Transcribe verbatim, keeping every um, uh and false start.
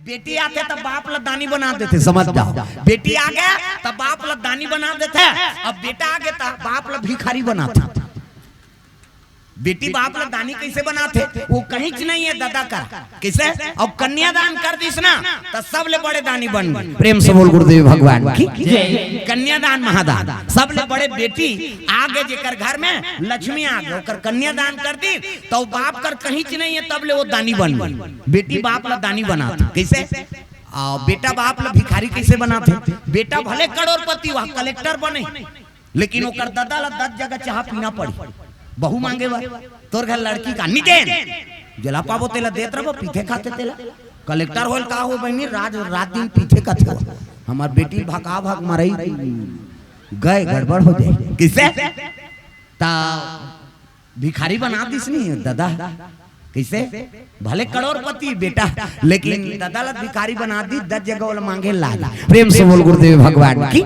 बेटी आथे त बाप ल दानी बना देथे, समझ जाओ। बेटी आगे त बाप ल दानी बना देथे, अब बेटा आगे त बाप ल भिखारी बनाथे। बेटी बाप ल दानी कइसे बनाथे? वो कहींच नहीं हे ददा कर। कइसे? अउ कन्यादान कर दिस ना, त सबले बड़े दानी बन गे। प्रेम से बोल गुरुदेव भगवान की। कन्यादान महादान, सबले बड़े बेटी आगे जेकर घर में लक्ष्मी आगे, ओकर कन्यादान कर दिस, त वो बाप कर कहींच नहीं हे, तब ले वो दानी बन गे। बेटी बाप ल दानी बनाथे। कइसे? अउ बेटा बाप ल भिखारी कइसे बनाथे? बेटा भले करोड़पति हुआ, कलेक्टर बने, लेकिन ओकर ददा ल दस जगह चाहा पीना पड़ी। बहू मांगे बर, तोर घर लड़की का निदेन, जेला पाबो तेला देत रहिबो, पीथे खाथे तेला। कलेक्टर होय ल का होय बहिनी, राज रात दिन पीथे खाथे। हमर बेटी भगा भग मरई गय, गड़बड़ हो जाय। कइसे? त भिखारी बना दिस नहीं ददा। कइसे? भले करोड़पति बेटा, लेकिन ददा ल भिखारी बना दिस, दस जगह ओला मांगे लाग। प्रेम से बोल गुरुदेव भगवान की।